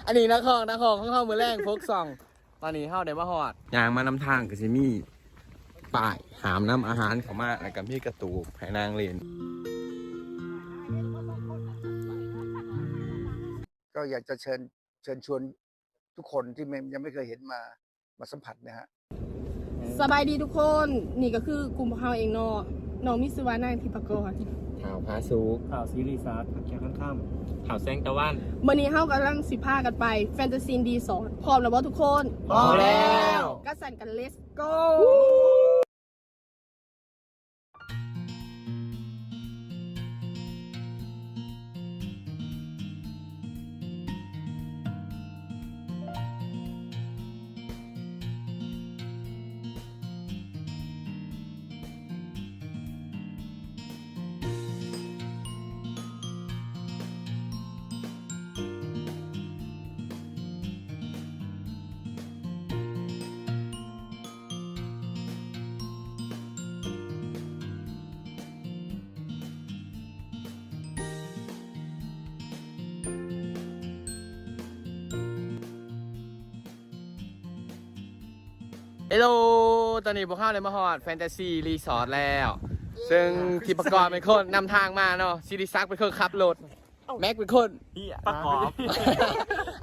ອັນນີ້ນັກຮ້ອງ ນັກຮ້ອງຂອງເຮົາມື້ແລງ ໂຟກຊອງ. ຕອນນີ້ເຮົາໄດ້ມາຮອດ ຍ່າງມານຳທາງກໍຊິມີປ້າຍຫ້າມນຳອາຫານເຂົ້າມາ ແລ້ວກໍມີກະຕູບໃຫ້ນາງຫຼິ້ນ. ก็อยากจะเชิญเชิญชวนทุกคนที่ไม่ยังไม่เคยเห็นมามาสัมผัสนะฮะ ສະບາຍດີທຸກຄົນ ນີ້ກໍຄືກຸ່ມພວກເຮົາເອງເນາະ ນ້ອງມີຊື່ວ່ານາງທິບພະກອນ ທ້າວພາສຸກ ທ້າວສີລິສັກ ທ້າວແກ້ວຄຳ ທ້າວແສງຕະວັນ. ມື້ນີ້ເຮົາກຳລັງຊິພາກັນໄປແຟນຕາຊີຣີສອດ ພ້ອມແລ້ວບໍ່ທຸກຄົນ? ພ້ອມແລ້ວ. ກະຊັ້ນກໍເລັດໂກ. ເຮລໂລ ຕອນນີ້ພວກເຮົາໄດ້ມາຮອດແຟນຕາຊີຣີສອດແລ້ວ ເຊິ່ງທິບພະກອນເປັນຄົນນຳທາງມາເນາະ ສີລິສັກເປັນຄົນຂັບລົດ ແມັກເປັນຄົນ ປະກອບ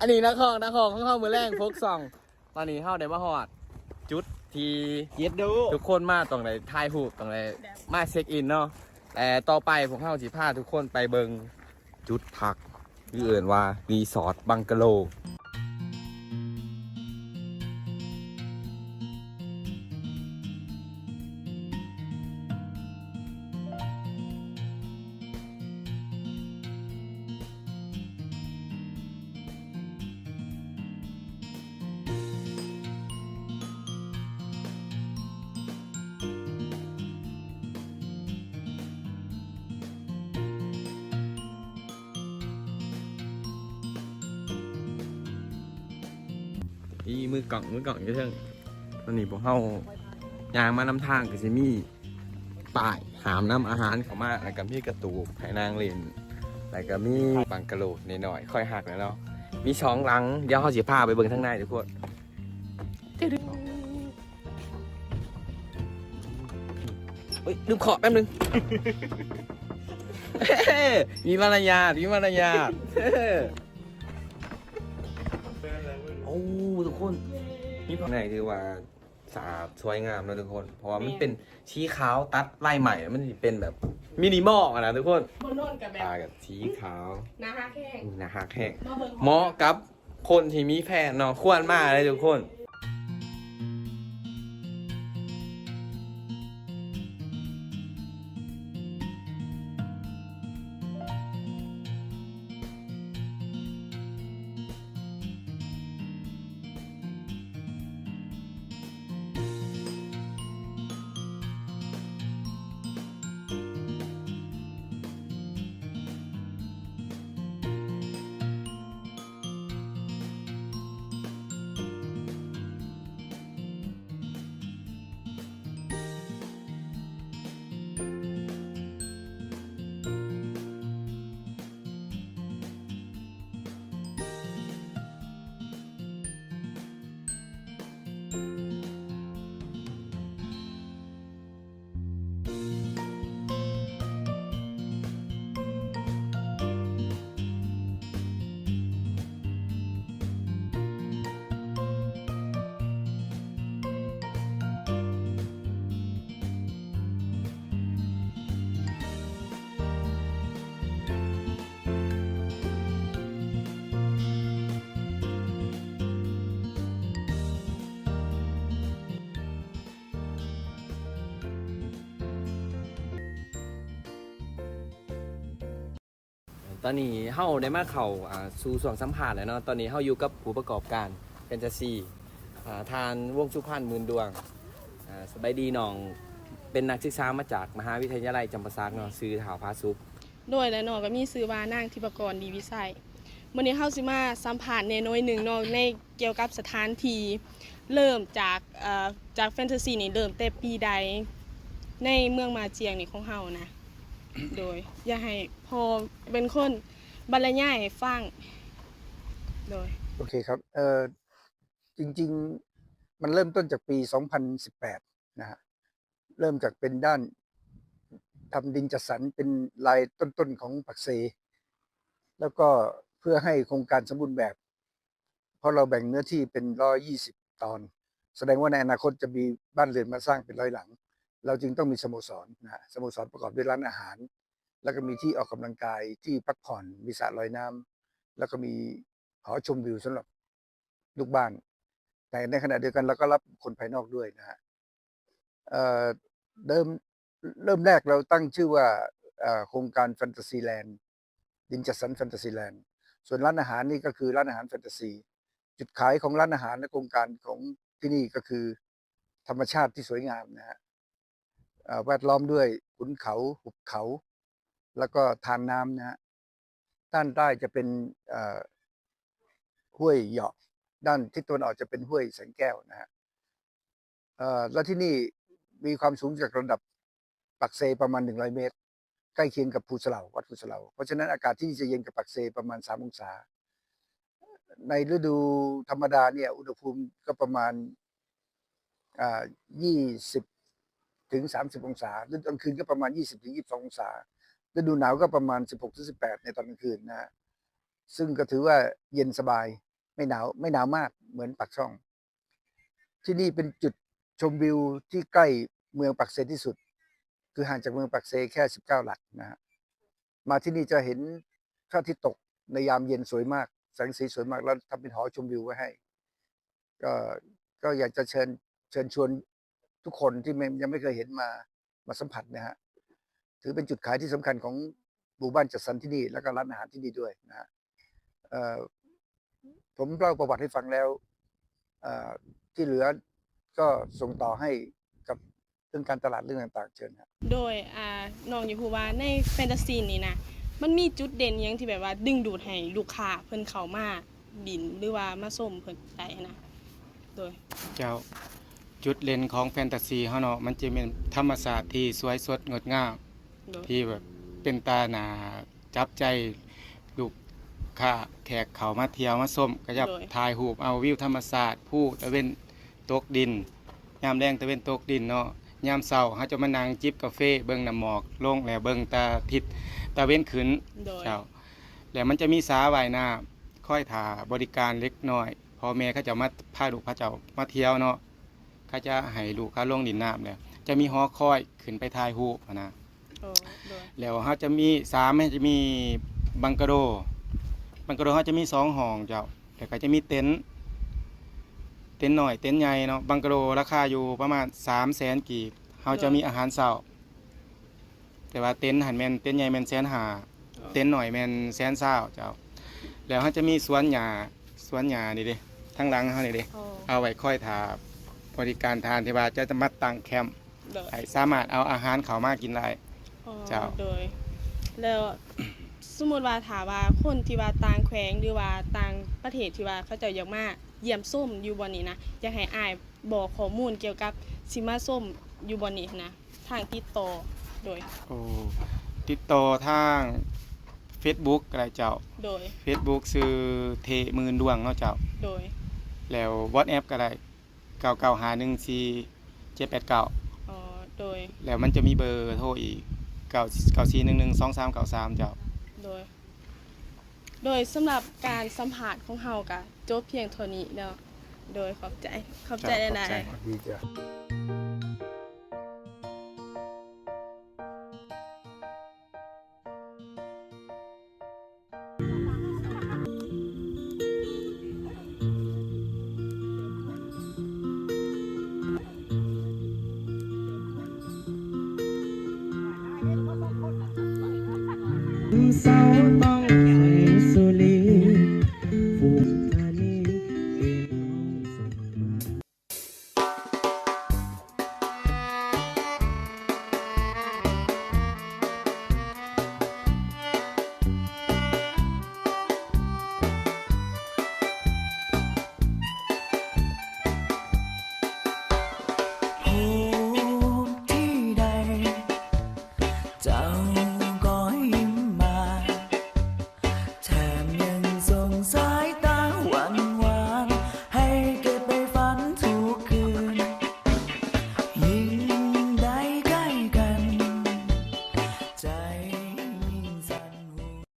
ອັນນີ້ນັກຮ້ອງ ນັກຮ້ອງຂອງເຮົາມື້ແລງ ໂຟກຊອງ. ຕອນນີ້ເຮົາໄດ້ມາຮອດຈຸດທີ່ ເຈັດໂດ ທຸກຄົນມາຕ້ອງໄດ້ຖ່າຍຮູບ ຕ້ອງໄດ້ມາເຊັກອິນເນາະ ແລະຕໍ່ໄປພວກເຮົາຊິພາທຸກຄົນໄປເບິ່ງຈຸດພັກ ຫຼືເອີ້ນວ່າຣີສອດບັງກະໂລ. ນີ້ມືກ້ອງ ມືກ້ອງຢູ່ເທິງ. ຕອນນີ້ພວກເຮົາຍ່າງມານຳທາງກໍຊິມີປ້າຍຫ້າມນຳອາຫານເຂົ້າມາ ແລ້ວກໍມີກະຕູບໃຫ້ນັ່ງຫຼິ້ນ ແລ້ວກໍມີບັງກະໂລນ້ອຍໆ ຂ້ອຍຮັກແລ້ວເນາະ ມີສອງຫຼັງ. ດຽວເຮົາຊິພາໄປເບິ່ງທາງໃນທຸກຄົນ. ເອີຍ ລືມເຄາະແປັບໜຶ່ງ. ມີມາລະຍາດ ມີມາລະຍາດ. ໂອ້ ທຸກຄົນ ມີພາຍໃນຖືວ່າສະອາດສວຍງາມເນາະທຸກຄົນ ເພາະວ່າມັນເປັນສີຂາວຕັດລາຍໄມ້ ມັນຊິເປັນແບບມິນິມອລຫັ້ນນະທຸກຄົນ. ບໍ່ນອນກໍແບບ ຜ້າກໍສີຂາວ ໜ້າຮັກແຮງ ໜ້າຮັກແຮງ ເໝາະກັບ ຄົນທີ່ມີແຟນເນາະ ຄວນມາເລີຍທຸກຄົນ. ຕອນນີ້ເຮົາໄດ້ມາເຂົ້າ ອ່າ ສູ່ຊ່ວງສຳພາດແລ້ວເນາະ. ຕອນນີ້ເຮົາຢູ່ກັບຜູ້ປະກອບການແຟນຕາຊີ ອ່າ ທ່ານ ວົງສຸພັນ ໝື່ນດວງ. ອ່າ ສະບາຍດີນ້ອງ ເປັນນັກສຶກສາມາຈາກມະຫາວິທະຍາໄລຈຳປາສັກເນາະ ຊື່ທ້າວຜາສຸກ. ໂດຍ ແລະ ນ້ອງກໍມີຊື່ວ່ານາງທິບພະກອນ ດີວິໄຊ. ມື້ນີ້ເຮົາຊິມາສຳພາດແດ່ໜ້ອຍໜຶ່ງເນາະ ໃນ ກ່ຽວກັບສະຖານທີ່ ເລີ່ມຈາກ ເອີ ຈາກແຟນຕາຊີນີ້ເລີ່ມແຕ່ປີໃດ ໃນເມືອງໝ້າຈຽງນີ້ຂອງເຮົານະ. ໂດຍ ຢາກໃຫ້ພໍ່ເປັນຄົນບັນລະຍາຍໃຫ້ຟັງ ໂດຍ ໂອເຄຄັບ ເອີ ຈິງໆ ມັນເລີ່ມຕົ້ນຈາກປີສອງພັນສິບແປດນະຮະ ເລີ່ມຈາກເປັນດ້ານທຳດິນຈັດສັນເປັນລາຍຕົ້ນໆ ຂອງປາກເຊ ແລ້ວກໍເພື່ອໃຫ້ໂຄງການສົມບູນແບບ ເພາະເຮົາແບ່ງເນື້ອທີ່ເປັນຮ້ອຍຊາວຕອນ ສະແດງວ່າໃນອະນາຄົດຈະມີບ້ານເຮືອນມາສ້າງເປັນຮ້ອຍຫຼັງ ເຮົາຈຶ່ງຕ້ອງມີສະໂມສອນນະ ສະໂມສອນປະກອບດ້ວຍຮ້ານອາຫານ ແລ້ວກໍມີທີ່ອອກກຳລັງກາຍ ທີ່ພັກຜ່ອນ ມີສະລອຍນ້ຳ ແລ້ວກໍມີຫໍຊົມວິວສຳລັບລູກບ້ານ ແຕ່ໃນຂະນະດຽວກັນເຮົາກໍຮັບຄົນພາຍນອກດ້ວຍນະຮະ ເອີ ເລີ່ມ ເລີ່ມແລກເຮົາຕັ້ງຊື່ວ່າ ເອີ ໂຄງການແຟນຕາຊີແລນ ດິນຈັດສັນແຟນຕາຊີແລນ ສ່ວນຮ້ານອາຫານນີ້ກໍຄືຮ້ານອາຫານແຟນຕາຊີ ຈຸດຂາຍຂອງຮ້ານອາຫານ ແລະ ໂຄງການຂອງທີ່ນີ້ກໍຄືທຳມະຊາດທີ່ສວຍງາມນະຮະ ເອີ ແວດລ້ອມດ້ວຍຂຸນເຂົາ ຫຸບເຂົາ ແລ້ວກໍທານນ້ຳນະຮະ ດ້ານໃຕ້ຈະເປັນ ເອີ ຫ້ວຍເຢາະ ດ້ານທິດຕາເວັນອອກຈະເປັນຫ້ວຍແສງແກ້ວນະຮະ ເອີ ແລະ ທີ່ນີ້ມີຄວາມສູງຈາກລະດັບປາກເຊປະມານໜຶ່ງຮ້ອຍເມດ ໃກ້ຄຽງກັບພູສະເຫຼົາ ວັດພູສະເຫຼົາ ເພາະສະນັ້ນອາກາດທີ່ນີ້ຈະເຢັນກວ່າປາກເຊປະມານສາມອົງສາ ໃນລະດູທຳມະດາເນຍ ອຸນຫະພູມກໍປະມານ ອ່າ ຊາວເຖິງສາມສິບອົງສາ ລະດູກາງຄືນກໍປະມານຊາວເຖິງຊາວສອງອົງສາ ລະດູໜາວກໍປະມານສິບຫົກເຖິງສິບແປດໃນຕອນກາງຄືນນະ ຊຶ່ງກໍຖືວ່າເຢັນສະບາຍ ໄມ່ໜາວ ໄມ່ໜາວມາກເໝືອນປາກຊ່ອງ. ທີ່ນີ້ເປັນຈຸດຊົມວິວທີ່ໃກ້ເມືອງປາກເຊທີ່ສຸດ ຄືຫ່າງຈາກເມືອງປາກເຊແຄ່ສິບເກົ້າຫຼັກນະຮະ. ມາທີ່ນີ້ຈະເຫັນພະອາທິດຕົກໃນຍາມເຢັນສວຍມາກ ແສງສີສວຍມາກ ແລ້ວທຳເປັນຫໍຊົມວິວໄວ້ໃຫ້ ກໍ ກໍຢາກຈະເຊີນ ເຊີນຊວນທຸກຄົນທີ່ ທີ່ຍັງໄມ່ເຄີຍເຫັນມາ ມາສຳຜັດນະຮະ ຖືເປັນຈຸດຂາຍທີ່ສຳຄັນຂອງໝູ່ບ້ານຈັດສັນທີ່ນີ້ ແລ້ວກໍຮ້ານອາຫານທີ່ນີ້ດ້ວຍນະຮະ. ເອີ ຜົມເລົ່າປະຫວັດໃຫ້ຟັງແລ້ວ ເອີ ທີ່ເຫຼືອກໍສົ່ງຕໍ່ໃຫ້ກັບເລື່ອງການຕະຫຼາດເລື່ອງຕ່າງໆ ເຊີນຮະ. ໂດຍ ອ່າ ນ້ອງຢາກຮູ້ວ່າໃນແຟນຕາຊີນີ້ນະ ມັນມີຈຸດເດັ່ນຫຍັງທີ່ແບບວ່າດຶງດູດໃຫ້ລູກຄ້າເພິ່ນເຂົ້າມາດິນ ຫຼືວ່າມາຊົມເພິ່ນໄດ້ຫັ້ນນະ? ໂດຍ ເຈົ້າ ຈຸດເດັ່ນຂອງແຟນຕາຊີເຮົາເນາະ ມັນຈະແມ່ນທຳມະຊາດທີ່ສວຍສົດງົດງາມ ໂດຍ ທີ່ແບບເປັນຕາໜ້າຈັບໃຈລູກຄ້າແຂກເຂົ້າມາທ່ຽວມາຊົມ ກໍຈະ ໂດຍ ຖ່າຍຮູບເອົາວິວທຳມະຊາດ ພູຕາເວັນຕົກດິນ ຍາມແລງຕາເວັນຕົກດິນເນາະ ຍາມເຊົ້າເຮົາຈະມານັ່ງຈິບກາເຟ ເບິ່ງນ້ຳໝອກລົງ ແລ້ວເບິ່ງຕາທິດຕາເວັນຂຶ້ນ ໂດຍ ເຈົ້າ ແລ້ວມັນຈະມີສາວ່າຍນ້ຳ ຄອຍຖ້າບໍລິການເດັກນ້ອຍ ພໍ່ແມ່ເຂົາເຈົ້າມາ ພາລູກພາເຕົ້າມາທ່ຽວເນາະ ເຂົາຈະໃຫ້ລູກເຂົາລົງຫຼິ້ນນ້ຳ ແລ້ວຈະມີຫໍຄອຍຂຶ້ນໄປຖ່າຍຮູບຫັ້ນນະ. ໂອ້ ໂດຍ ແລ້ວເຮົາຈະມີ ສາມ ມັນຈະມີບັງກະໂດ ບັງກະໂດເຮົາຈະມີສອງຫ້ອງເຈົ້າ ແລ້ວກໍຈະມີເຕັນ ເຕັນນ້ອຍເຕັນໃຫຍ່ເນາະ ບັງກະໂດລາຄາຢູ່ປະມານສາມແສນກີບ ເຮົາຈະມີອາຫານເຊົ້າ ແຕ່ວ່າເຕັນຫັ້ນແມ່ນ ເຕັນໃຫຍ່ແມ່ນແສນຫ້າ ເຕັນນ້ອຍແມ່ນແສນຊາວເຈົ້າ ແລ້ວເຮົາຈະມີສວນຫຍ້າ ສວນຫຍ້ານີ້ເດ້ ທາງຫຼັງເຮົານີ້ເດ້ ເອົາໄວ້ຄອຍຖ້າບໍລິການທ່ານທີ່ວ່າຈະມາຕັ້ງແຄມ ໂດຍ ໃຫ້ສາມາດເອົາອາຫານເຂົ້າມາກິນໄດ້ ເຈົ້າ ໂດຍ ແລ້ວສົມມຸດວ່າຖ້າວ່າຄົນທີ່ວ່າຕ່າງແຂວງ ຫຼືວ່າຕ່າງປະເທດທີ່ວ່າເຂົາເຈົ້າຢາກມາຢ້ຽມຊົມຢູ່ບ່ອນນີ້ນະ ຢາກໃຫ້ອ້າຍບອກຂໍ້ມູນກ່ຽວກັບຊິມາຊົມຢູ່ບ່ອນນີ້ຫັ້ນນະ ທາງຕິດຕໍ່ ໂດຍ ໂອ້ ຕິດຕໍ່ທາງເຟສບຸກກໍໄດ້ເຈົ້າ ໂດຍ ເຟສບຸກຊື່ເທໝື່ນດວງເນາະເຈົ້າ ໂດຍ ແລ້ວວັອດແອັບກໍໄດ້ ເກົ້າເກົ້າຫ້າໜຶ່ງສີ່ເຈັດແປດເກົ້າ ອໍ ໂດຍ ແລ້ວມັນຈະມີເບີໂທອີກ ເກົ້າ ເກົ້າສີ່ໜຶ່ງໜຶ່ງສອງສາມເກົ້າສາມ ເຈົ້າ ໂດຍ ໂດຍ ສຳລັບການສຳພາດຂອງເຮົາກະຈົບພຽງເທົ່ານີ້ເນາະ ໂດຍ ຂອບໃຈ ຂອບໃຈຫຼາຍໆ ດີຈ້າ.